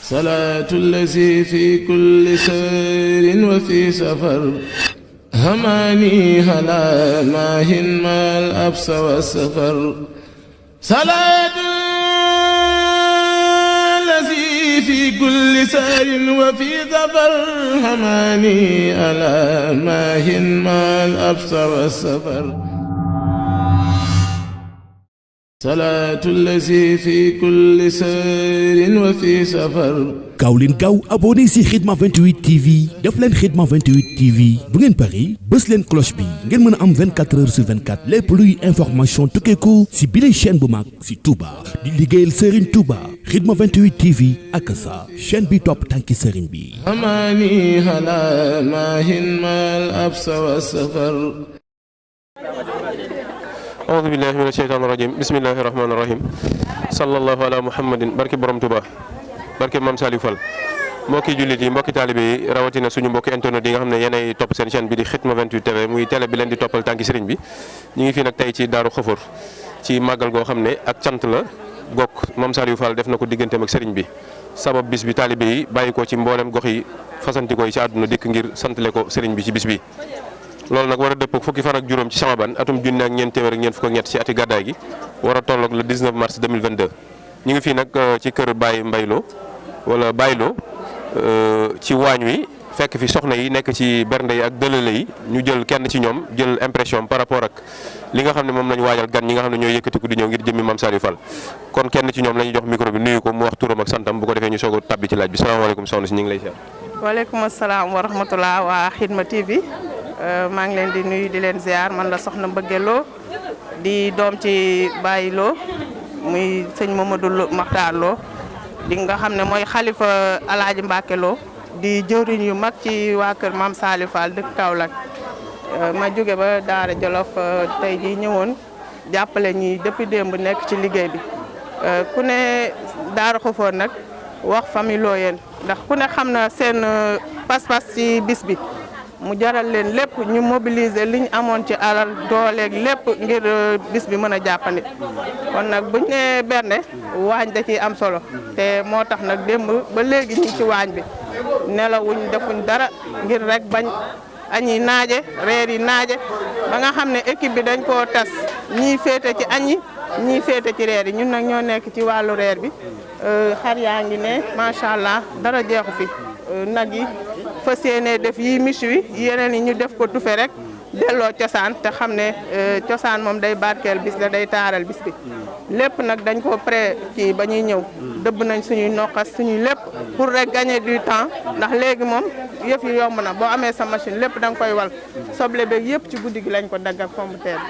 salaatu allazi fi kulli sayrin wa fi safar hamaani halaa maahin maal absa wa safar salaatu allazi fi kulli sayrin wa fi safar hamaani halaa maahin maal absa wa safar salaatu allazi fi kulli sayrin wa fi safar. gaaw leen gaaw abonné si Khidma 28 TV def leen Khidma 28 TV bu ngeen pari bës leen cloche bi ngeen mën a am 24 heures sur 24 lépp luy information tukkeeku si bile chaîne bu mag si Touba di liggéeyal Serigne Touba Khidma 28 TV ak sa chaîne bi topp tànki Serigne bi. amaani halaa maahin maal absa wa safar. auzu billahi mina sheytaani rajim bismillahi rahmaani rahim sallallahu ala muhammadin barki borom Touba barki Mame Saliou Fall mbokki jullit yi mbokki taalibe yi rawatina suñu mbokki internet yi nga xam ne yéenay topp seen chaîne bi di Khidma 28 TV muy télé bi leen di toppal tànki sëriñ bi ñu ngi fii nag tey ci Daaru Xafoor ci màggal goo xam ne ak cant la gokk Mame Saliou Fall def na ko digganteem ak sëriñ bi sabab bis bi taalibe yi bàyyi ko ci mboolem gox yi fasantikoo yi ci àdduna dikk ngir santale ko sëriñ bi ci bis bi loolu nag war a dëpp fukki fan ak juróom ci Samaban atum junne ak ñeent téeméer ak ñeent fukk ak ñett ci ati gàddaay gi war a tolloog le 19 mars 2022 ñu ngi fii nag ci kër Baye Mbaylo wala Baylo ci waañ wi fekk fi soxna yi nekk ci bernde yi ak dëlale yi ñu jël kenn ci ñoom jël impression par rapport ak li nga xam ne moom lañu waajal gan ñi nga xam ne ñooy yëkkatiku di ñëw ngir jëmmi Mame Saliou Fall kon kenn ci ñoom la ñuy jox micro bi nuyu ko mu wax turam ak santam bu ko defee ñu soog a tabbi ci laaj bi salaamaaleykum soxna si ñu ngi lay seet. waaleykum salaam wa rahmatulah waa Khidma TV maa ngi leen di nuyu di leen ziar man la soxna Mbëgge Lo di doom ci Baye Lo muy sëñ Mamadou Makhtar Lo di nga xam ne mooy xalifa Alaaji Mbàkke Lo di jëwriñ yu mag ci waa kër Mame Saliou Fall dëkk Kaolack ma jóge ba Daara Jolof tey jii ñëwoon jàppale ñi depuis démb nekk ci liggéey bi ku ne Daaru Xafoor nag wax famille Looyeen ndax ku ne xam na seen pas-pas ci bis bi mu jaral leen lépp ñu mobiliser liñ amoon ci alal dooleeg lépp ngir bis bi mën a jàppandi kon nag buñ ne bernde waañ da ciy am solo te moo tax nag démb ba léegi ñu ngi ci waañ bi nelawuñ defuñ dara ngir rek bañ añ yi naaje reer yi naaje ba nga xam ne équipe bi dañ koo tas ñii féete ci añ yi ñii féete ci reer yi ñun nag ñoo nekk ci wàllu reer bi xar yaa ngi ne macha allah dara jeexu fi nag yi fas yéene def yi miche wi yeneen yi ñu def ko tufe rek delloo cosaan te xam ne cosaan moom day barkeel bis da day taaral bis bi lépp nag dañ ko pré kii ba ñuy ñëw dëbb nañ suñuy noqas suñuy lépp pour rek gagner du temps ndax léegi moom yëf yi yomb na boo amee sa machine lépp da nga koy wal soble beeg yëpp ci guddi gi lañ ko dagg ak pomme de terre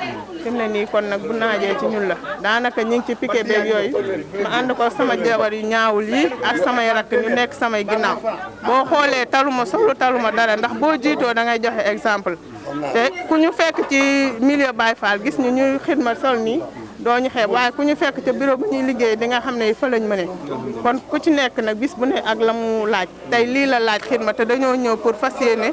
fi mu ne nii kon nag bu naajee ci ñun la daanaka ñu ngi ci piqué beeg yooyu ma ànd ko sama jabar yu ñaawul yi ak samay rakk ñu nekk samay ginnaaw boo xoolee taluma solo taluma dara ndax boo jiitoo da ngay joxe exemple te ku ñu fekk ci milieu Baye Fall gis ñu ñuy xidma sol nii doo ñu xeeb waaye ku ñu fekk ca bureau bu ñuy liggéey di nga xam ne fa lañ mëne kon ku ci nekk nag bis bu ne ak la mu laaj tey lii la laaj Khidma te dañoo ñëw pour fas yéene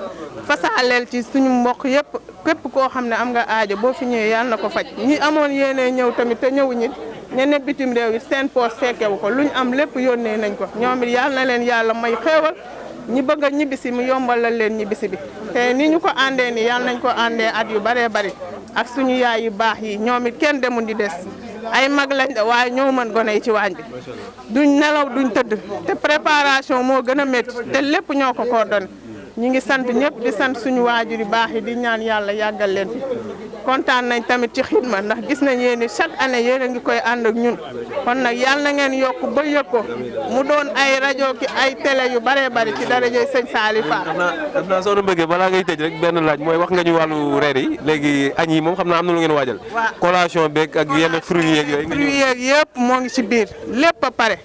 fasaaleel ci suñu mbokk yëpp képp koo xam ne am nga aajo boo fi ñëwee yàlla na ko faj ñi amoon yéene ñëw tamit te ñëwuñu ñene bitim réew yi seen poos fekkewu ko lu ñu am lépp yónnee nañ ko ñoom it yàlla na leen yàlla may xéewal ñi bëgg a ñibbisi mu yombalal leen ñibbisi bi te ni ñu ko àndee ni yàlla nañ ko àndee at yu baree bari ak suñu yaay yu baax yi ñoom it kenn demul di des ay mag lañ de waaye ñoo mën gone yi ci waañ bi duñ nelaw duñ tëdd te préparation moo gën a métti te lépp ñoo ko coordonné ñu ngi sant ñëpp di sant suñu waajur yu baax yi di ñaan yàlla yàggal leen fi kontaan nañ tamit ci Khidma ndax gis nañ yéen chaque année yéen a ngi koy ànd ak ñun kon nag yàlla na ngeen yokk ba yëg ko mu doon ay rajo ki ay télé yu bëree bëri ci darajay sëñ Saliou Fall. xam naa soxna Mbëgge balaa ngay tëj rek benn laaj mooy wax nga ñu wàllu reer yi léegi añ yi moom xam naa am na lu ngeen waajal. waaw collation beeg ak yenn fruits yeeg yooyu. fruits yeeg yëpp moo ngi ci biir lépp a pare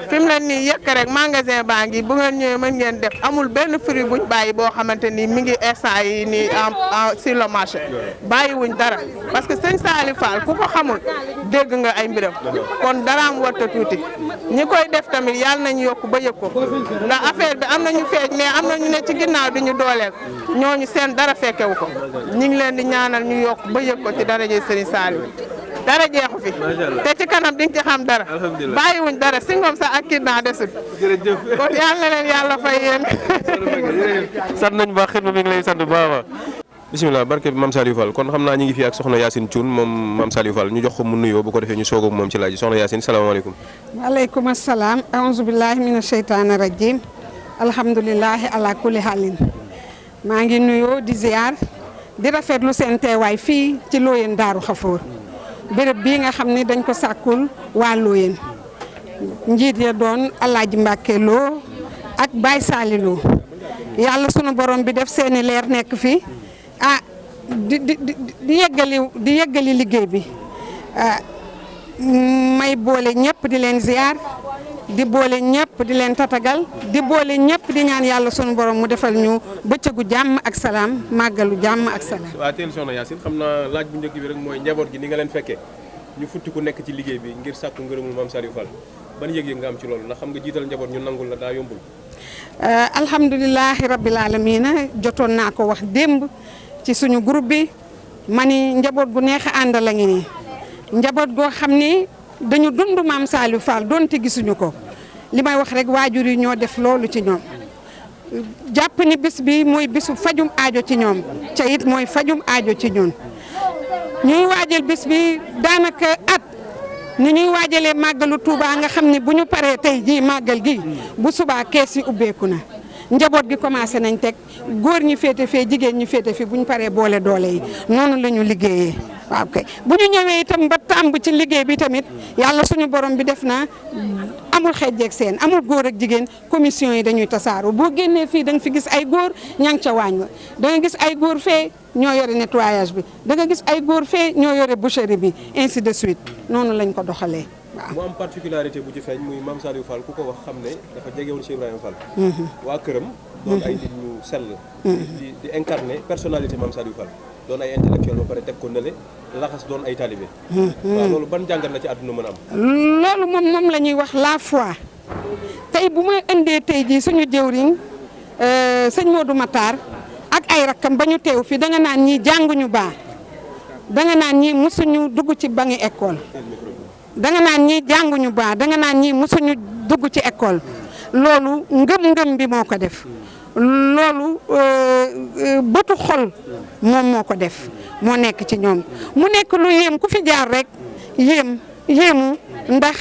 fi mu leen nii yëkk rek magasin baa ngi bu ngeen ñëwee mën ngeen def amul benn fruit buñ bàyyi boo xamante ni mi ngi instant yi nii sur le marché bàyyiwuñ dara parce que sëñ Saliou Fall ku ko xamul dégg nga ay mbiram kon daraam warta tuuti ñi koy def tamit yàlla nañu yokk ba yëg ko ndax affaire bi am nañu feeñ mais am nañu ne ci ginnaaw di ñu dooleel ñooñu seen dara fekkewu ko ñu ngi leen di ñaanal ñu yokk ba yëg ko ci daraje Serigne Saliou dara jeexu fi te ci kanam di nga ci xam dara bàyyiwuñ dara singom sa ak kii desul jërëjëf kon yàlla leen yàlla fay yéen sant nañ baax xidma mi ngi lay sant bu baax bisimilah barke Mame Saliou Fall kon xam naa ñu ngi fi ak soxna Yacine Thioune moom Mame Saliou Fall ñu jox ko mu nuyoo bu ko defee ñu soog ak moom ci laaj soxna Yacine salaamaaleykum. waaleykum asalaam aouzu billahi mina sheytaani rajim alhamdulilahi ala kulli halin maa ngi nuyoo di ziar di rafetlu seen teewaay fii ci Looyeen Daaru Xafoor béréb bii nga xam ne dañ ko sàkkul waa Looyeen njiit ya doon Alaaji Mbàkke Lo ak Baye Sali Lo yàlla sunu borom bi def seeni leer nekk fi di yeggali liggéey bi may boole ñëpp di leen ziar di boole ñëpp di leen tatagal di boole ñëpp di ñaan yàlla sunu borom mu defal ñu bëccëgu jàmm ak salaam màggalu jàmm ak salaam. waaw teel soxna Yacine xam naa laaj bu njëkk bi rek mooy njaboot gi ni nga leen fekkee ñu futti ku nekk ci liggéey bi ngir sàkku ngërëmul Mame Saliou Fall ban yëg-yëg nga am ci loolu ndax xam nga jiital njaboot ñu nangul la daa yombul. alhamdulilahi rabbil alamina jotoon naa ko wax démb ci suñu groupe bi ma ni njaboot gu neex a àndal la ngi nii njaboot goo xam ni dañu dund Mame Saliou Fall doonte gisuñu ko li may wax rek waajur yi ñoo def loolu ci ñoom jàpp ni bis bi mooy bisu fajum aajo ci ñoom ca it mooy fajum aajo ci ñun ñuy waajal bis bi daanaka at ni ñuy waajalee màggalu Touba nga xam ni bu ñu paree tey jii màggal gi bu subaa kees yi ubbeeku na njaboot gi commencé nañ teg góor ñi féete fee jigéen ñi féete fi bu ñu paree boole doole yi noonu la ñu liggéeyee waaw kay bu ñu ñëwee itam ba tàmb ci liggéey bi tamit yàlla suñu borom bi def na amul xeejeeg seen amul góor ak jigéen commission yi dañuy tasaaru boo génnee fii da nga fi gis ay góor ña ngi ca waañ wa da nga gis ay góor fee ñoo yore nettoyage bi da nga gis ay góor fee ñoo yore boucherie bi ainsi de suite noonu lañ ko doxalee waaw. mu am particularité bu ci feeñ muy Mame Saliou Fall ku ko wax xam ne dafa jege woon Cheikh Ibrahima Fall. waa këram. doon ay nit ñu sell. di incarner personnalité Mame Saliou Fall. doon ay intellectuel ba pare teg ko nële laxas doon ay talibé. waaw loolu ban jàngat la ci àdduna mën a am. loolu moom la ñuy wax la foi tey bu ma indee tey jii suñu jëwriñ sëñ Modou Matar ak ay rakkam ba ñu teew fii danga naan ñii jànguñu baax danga naan ñii musuñu dugg ci bangi école. danga naan ñii jànguñu baax danga naan ñii musuñu dugg ci école loolu ngëm-ngëm bi moo ko def. loolu bëtu xol moom moo ko def moo nekk ci ñoom mu nekk lu yéem ku fi jaar rek yéemu ndax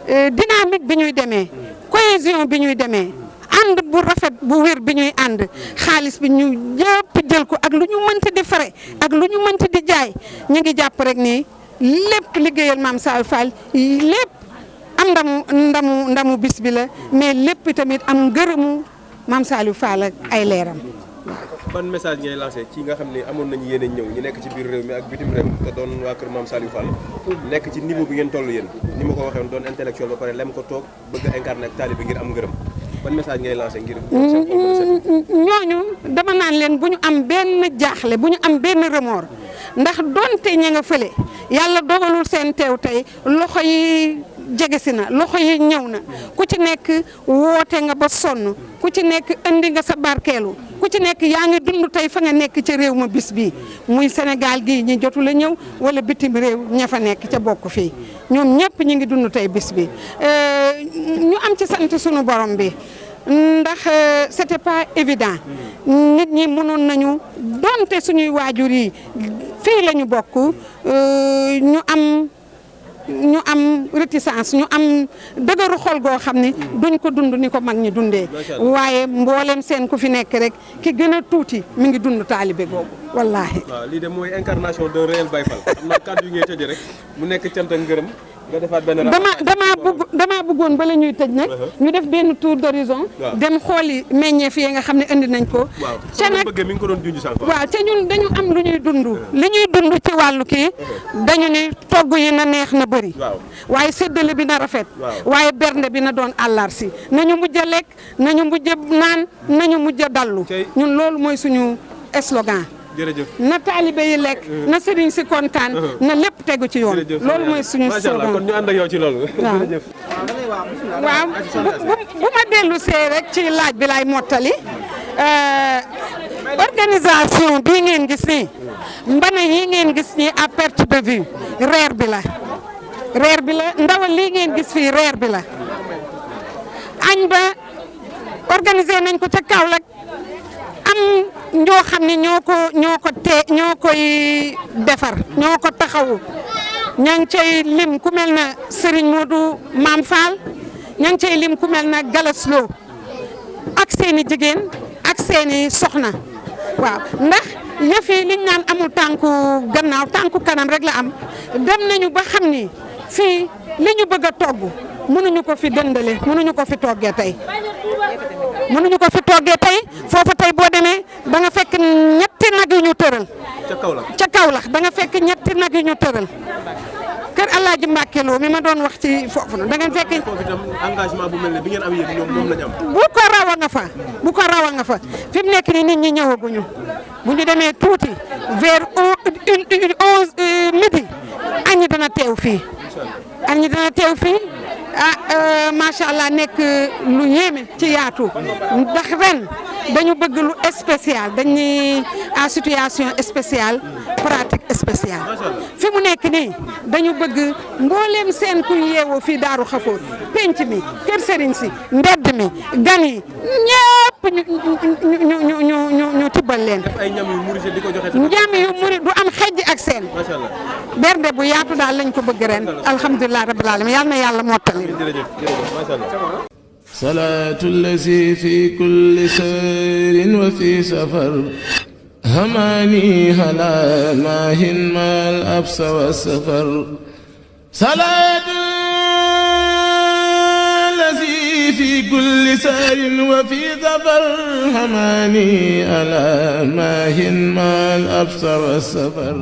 dynamique bi ñuy demee cohésion bi ñuy demee ànd bu rafet bu wér bi ñuy ànd xaalis bi ñu yëpp jël ko ak lu ñu mënti di fare ak lu ñu mënti di jaay ñu ngi jàpp rek ni lépp liggéeyal Mame Saliou Fall lépp am ndamu bis bi la mais lépp tamit am ngërëmu Mame Saliou Fall ak ay leeram. ban message ngay lancé ci nga xam ne amoon nañu yéen a ñëw ñu nekk ci biir réew mi ak bitim réew te doon waa kër Mame Saliou Fall nekk ci niveau bi ngeen toll yéen ni ma ko waxee woon doon intellectuel ba pare lem ko toog bëgg a incarner ak taalibe ngir am ngërëm ban message ngay lancé ngir. ñooñu dama naan leen bu ñu am benn jaaxle bu ñu am benn remords ndax donte ña nga fële yàlla dogalul seen teew tey loxo yi jege si na loxo yi ñëw na ku ci nekk woote nga ba sonn ku ci nekk indi nga sa barkeelu ku ci nekk yaa ngi dund tey fa nga nekk ca réew ma bis bii muy Sénégal gii ñi jotu la ñëw wala bitim réew ña fa nekk ca bokk fii ñoom ñëpp ñi ngi dund tey bis bi ñu am ci sant sunu borom bi ndax c'était pas évident nit ñi mënoon nañu donte suñuy waajur yi fii la ñu bokk ñu am réticence ñu am dëgëru xol goo xam ni duñ ko dund ni ko mag ñi dundee waaye mboolem seen ku fi nekk rek ki gën a tuuti mi ngi dund taalibe googu wallaahi. waaw lii de mooy incarnation d'un réel Baye Fall xam naa kàddu yi ngay tëjee rek mu nekk cant ak ngërëm nga defaat benn damaa bëggoon ba la ñuy tëj nag ñu def benn tour d'horizon dem xooli meññeef yi nga xam ne indi nañ ko ca nag mi ngi ko doon junj sànq waaw ca ñun dañu am lu ñuy dund li ñuy dund ci wàllu kii dañu ne togg yi na neex na bëri waaye séddale bi na rafet waaye bernde bi na doon àllarsi nañu mujj a lekk nañu mujj a naan nañu mujj a dallu ñun loolu mooy suñu slogan jërëjëf na taalibe yi lekk na sëriñ si kontaan na lépp tegu ci yoon loolu mooy suñu slogan kon ñu ànd ak yow ci loolu jërëjëf waaw bu ma dellu see rek ci laaj bi lay mottali organisation bii ngeen gis nii mbana yi ngeen gis nii à perte de vue reer bi la ndawal lii ngeen gis fii reer bi la añ ba organisé nañ ko ca Kaolack am ñoo xam ne ñoo koy defar ñoo ko taxawu ña ngi cay lim ku mel na Serigne Modou Mam Fall ña ngi cay lim ku mel na Galaslo ak seeni jigéen ak seeni soxna waaw ndax yëf yi liñ naan amul tànku gannaaw tànku kanam rek la am dem nañu ba xam ni fii li ñu bëgg a togg mënuñu ko fi dëndale mënuñu ko fi toggee tey foofu tey boo demee da nga fekk ñetti nag yu ñu tëral ca Kaolack da nga fekk ñetti nag yu ñu tëral kër Alaaji Mbàkke Lo mi ma doon wax ci foofu na da ngeen fekk engagement bu mel ne bi ngeen am yéen ñoom moom lañ am bu ko raw a nga fa fi mu nekk ni nit ñi ñëwaguñu bu ñu demee tuuti vers 11 midi añi dana teew fii macha allah nekk lu yéeme ci yaatu ndax ren dañu bëgg lu spécial dañuy à situation spéciale pratique spéciale fi mu nekk nii dañu bëgg mbooleem seen kuy yeewoo fii Daaru Xafoor penc mi kër sëriñ si mbedd mi gan yi ñëpp ñu tibbal leen ñam yu murit du am xejj ak seen bernde bu yaatu daal lañ ko bëgg ren alhamdulilah rabbil alamin yal na yàlla mottali salaatu lazi fi kulli sayrin wa fi safar hamani hala maahin mal absa wa safar salaatu lazi fi kulli sayrin wa fi safar hamani hala maahin mal absa wa safar